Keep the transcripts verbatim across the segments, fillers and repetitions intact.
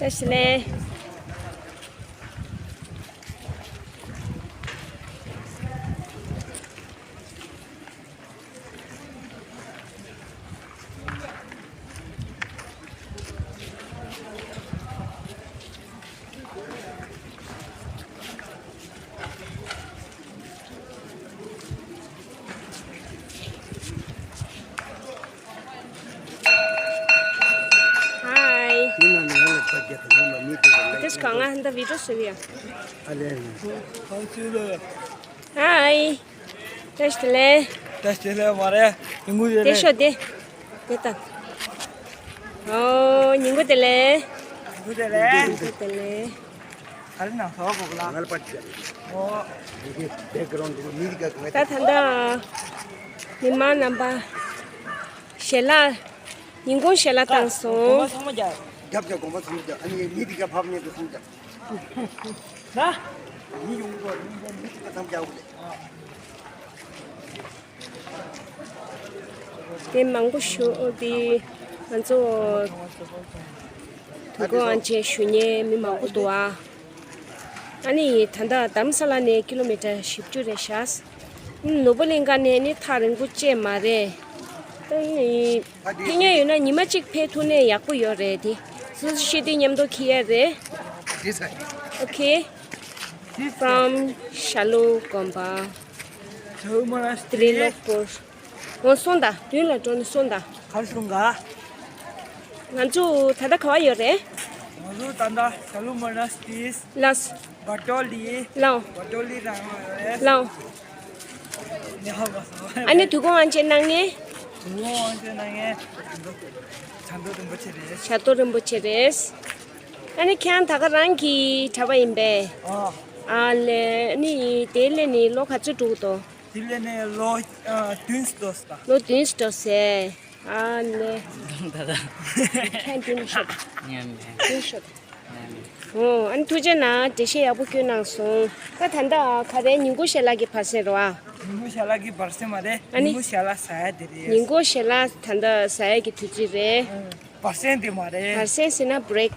བཀྲ་ཤིས་བདེ་ལེགས། Hi. This གང་ང་འདི་བི་ཌིའོ་བཟོ་གི་ཡ། Hi. བཀྲ་ཤིས་བདེ་ལེགས། བཀྲ་ཤིས་བདེ་ལེགས་མ་རེད། ཉིན་གུང་བདེ་ལེགས། དེ་ཤོག་དེ། དེ་ལྟ། ཨོ། ཉིན་གུང་བདེ་ལེགས། ཉིན་གུང་བདེ་ལེགས། ཉིན་གུང་བདེ་ལེགས། ག་རེ་ནང་ཟ་བ་གོ་ལ། ངལ་པ་ཅན། ཨོ། ངེད་ཀྱི་བེག་གྷ་རའུན་ཌི་ནི་མི་དེ་ག་གང་ད་ད་ལྟ་མི་མང་རྣམ་པ་ཞལ་ལག་ཉིན་གུང་ཞལ་ལག་བཏང་སོང་། རྒྱབ་ཀྱང་དགོངས་པ་ཚོམ་རྒྱག་ཨ་ནི་མི་དེ་ག་ཕབ་ཉེ་དུ་ཚོམ་རྒྱག་ན། མི་ཡོང་གོ་མི་ཡོང་མི་དེ་ག་ཚོམ་རྒྱག་དགོས་ལེ། དེ་མང་པོ་ཞུ་དེ་ང་ཚོ་དུས་འཁོར་དབང་ཆེན་ཞུ་མཁན་མི་མང་པོ་འདུག་ཨ། ཨ་ནི་ད་ལྟ་དྷ་རམ་ས་ལ་ནས་ཀི་ལོ་མི་ཊར་བཞི་བཅུ་རེད་ཤག་ནོར་བུ་གླིང་ཁ་ནས་ནི་ཐག་རིང་པོ་ཅིག་མ་རེད། ཨ་ནི་ཕེབས་མཁན་ཡོད་ན་ཉི་མ་གཅིག་ཕེབས་ཐུབ་ན་ཡག་པོ་ཡོད་རེད་དེ། སོ་སོ་ཤེས་དུས་མཉམ་དུ་འཁྱེར་ཡ་རེད། Okay. From Shalom དགོན་པ། Shalom Monastery. ཏྲི་ལོག་པུར། འོ་སོང་ད། མདུན་ལ་འགྲོ་ནས་སོང་ད། གར་སོང་ག་ང་ཚོ་ད་ལྟ་ག་བ་ཡོད་རེད། ང་ཚོ་ད་ལྟ་Shalom Monastery། ལགས། བ་ཏོ་ལི། ལའོ། བ་ཏོ་ལི་རང་རེད། ལའོ། ཨ་ནི་དུས་འཁོར་དབང་ཆེན་གནང་མཁན། དུས་འཁོར་དབང་ཆེན་གནང་མཁན། བྱ་རྡོ་རིན་པོ་ཆེ་རེད། བྱ་རྡོ་རིན་པོ་ཆེ་རེད། ཨ་ནི་ཁྱེད་རང་ད་ག་རང་གི་གྲྭ་པ་ཡིན་པས། ཨ། ཨ་ལས་ཨ་ནི་དེ་ལས་ནི་ལོ་ག་ཚོད་འགྲོ་གི་འདུག་དེ་ལས་ནི་ལོ་ཨ་བདུན་ཙམ་འགྲོ་ས། ལོ་བདུན་ཙམ་འགྲོ་ས། ཨ་ལས། ད་ད། ཁྱེད་བདུན་ཤོག་ཉན་མེད། བདུན་ཤོག་ཉན་མེད། ཨོ། ཨ་ནི་ཐུགས་རྗེ་གནང་། འགྲེལ་བཤད་ཡག་པོ་བསྐྱོན་གནང་སོང་། ད་ད་ལྟ་ག་རེ། ཉིན་གུང་ཞལ་ལག་གི་བར་གསེང་རེད་བ། ཉིན་གུང་ཞལ་ལག་གི་བར་གསེང་མ་རེད། ཨ་ནི། ཉིན་གུང་ཞལ་ལག་ཟ་ཡ་དེ་རེད། ཉིན་གུང་ཞལ་ལག་ད་ལྟ་ཟ་ཡ་གི་དུས་ཚོད་རེད། བར་གསེང་དེ་མ་རེད། བར་གསེང་ཟེར་ན་བྷི་རེག་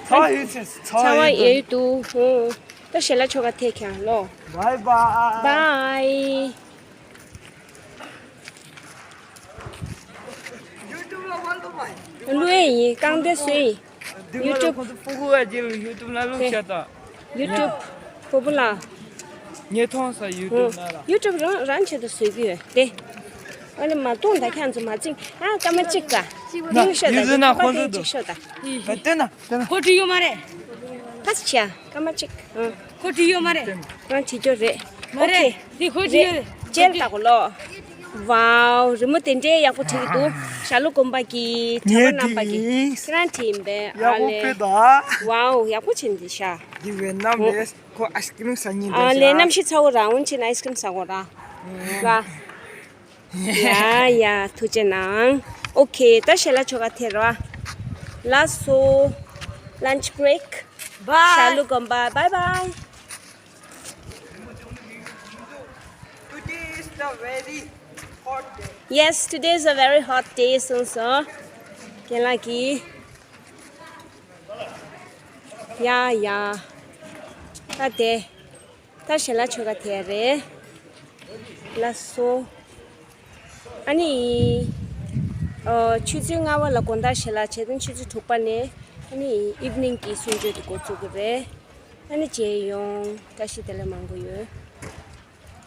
ཚ་བ་ཡོད་ཚེ་ཚ་བ་ཚ་བ་ཡོད་དུས། ཡོད་དུས། ཨོ། ད་ཞལ་ལག་མཆོད་ཀ་ཐེག་ཁྱང་ལོ། Bye bye. Bye. ལུས་ཡིན། རྐང་སྟེ་སུ་ཡིན། YouTube། ཁོང་ཚོ་ཕྲུ་གུ་བ་རྗེས་ལ་YouTube་ལ་ལུགས་བཤད་དང་། YouTube། ཕྲུ་གུ་ལ། ངས་མཐོང་ས་YouTube་ན་ལ། YouTube་རང་རང་ཆེད་དུ་བཟོས་ཀྱི་ཡོད་དེ། ཨ་ལེ་མ་གཏོང་ད་ཁྱེད་ཚོ་མ་བཅིངས། ཨ་སྐར་མ་གཅིག་ག་ཡུ་ཤོད་ད། ཡུ་ཟི་ན་ཁོང་ཚོ་གཅིག་ཤོད་ད། ད་ལྟ་ན་ལྟ་ན། ཁོ་བྲིས་ཡོད་མ་རེད། ཕ་ཆ་སྐར་མ་གཅིག་ཨ། ཁོ་བྲིས་ཡོད་མ་རེད། རང་བྲིས་རྒྱུ་རེད། མ་རེད། ཨོ་ཁེ། དེ་ཁོ་བྲིས་ཡོད་རེད། ཅེལ་ལྟ་གོ་ལོ། ཝའོ། རི་མོ་དེ་འདྲའི་ཡག་པོ་བྲིས་ཀྱི་འདུག་ཞྭ་ལུ་དགོན་པ་གི་གྲྭ་པ་རྣམ་པ་གིས་ཁྱེད་རང་བྲིས་ཡིན་པས། ཨ་ལེ། ཝའོ། ཡག་པོ་བྱས་འདི་ཤ། འདི་ཝེ་ནམ་རེད། ཁོ་ཨའི་སི་ཀི་རིམ་ཟ་སྙིང་འདོད་ཤ། ཨ་ལེ་གནམ་གཤིས་ཚ་བོ་རང་འོན་ཆེན་ཨའི་སི་ཀི་རིམ་ཟ་གོ་ར། ལ། ཡ་ཡ་ཐུགས་རྗེ་གནང་། ཨོ་ཁེ། ད་ཞལ་ལག་མཆོད་ཀ་ཐེག་རོ། ལགས་སོ། Lunch break. Bye. ཞྭ་ལུ་དགོན་པ། Bye bye. Today is the very hot day. Yes, today is a very hot day གསུངས་སོང་། རྒན་ལགས་ཀྱིས། ཡ་ཡ། ད་དེ། ད་ཞལ་ལག་མཆོད་ཀ་ཐེག་རེད། ལགས་སོ། ཨ་ནི། ཨོ། ཆུ་ཚོད་ལྔ་པ་ལ་དགོང་དག་ཞལ་ལག་བྱས་ཙང་ཆུ་ཚོད་དྲུག་པ་ནས་ཨ་ནི་ཨིབ་ནིང་གི་གསུང་ཆོས་དེ་འགོ་བཙུགས་ཀྱི་རེད། ཨ་ནི་མཇལ་ཡོང་། བཀྲ་ཤིས་བདེ་ལེགས་མང་པོ་ཡོད།